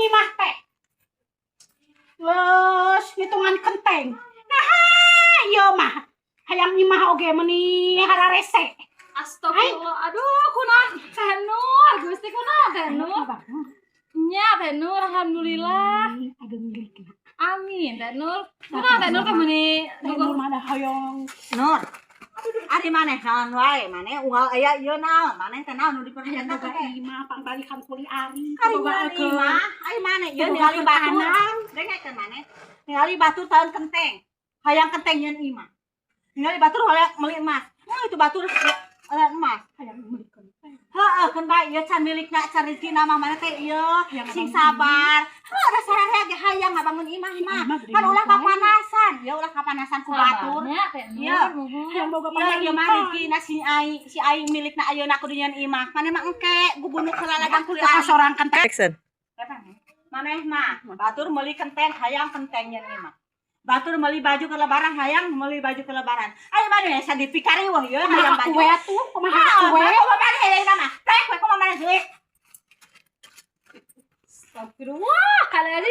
imah teh. Geus ngitungan kenteng. Nah, ieu mah hayang imah oge meuni hararese. Astagfirullah. Aduh, kunaon, Teh Nur? Gusti, kunaon, Teh Nur? Nya, Teh Nur, alhamdulillah. Ageng milikna. Amin, Teh Nur. Kunaon, Teh Nur, teh meuni Teh Nur mah da hoyong Nur. Ari maneh naon wae, maneh unggal aya ieu naon? Maneh teh naon nu hayang diperhatikan boga teh? imah pangbalikan kuli ari. Ari Boga nyeun imah, ari maneh ieu ningali batur. Dengekeun maneh. Ningali batur taun kenteng. Hayang kenteng nyeun imah. Ningali batur hayang meuli emas. Oh, itu batur emas. Hayang meuli kenteng. Heeh, keun bae ieu can milikna, can rezekina mah maneh teh ieu Hayang sing ngabangun. Sabar. Heuh, da sararea ge hayang ngabangun imah mah. Imah gede Kan ulah wae. Kapanasan, ya ulah kapanasan ku batur. Sabarnya, Teh Nur. Iya. Muhun. Hayang boga Iya, ieu mah pambalikan. Rezekina si ai, si ai milikna ayeuna kudu nyeun imah. Maneh mah engke gubunuk heula ladang kuli Tah ari. Sorang kenteng. Action. Maneh mah batur meuli kenteng hayang kenteng nyeun imah. Batur meuli baju ke lebaran hayang meuli baju ke lebaran. Ayo maneh asa dipikariweuh ieu hayang Kumaha baju. kue tuh, kumaha Ah, kue. kumaha maneh hayang nama? Teh kue kumaha maneh deui? Astagfirullah, kali aja.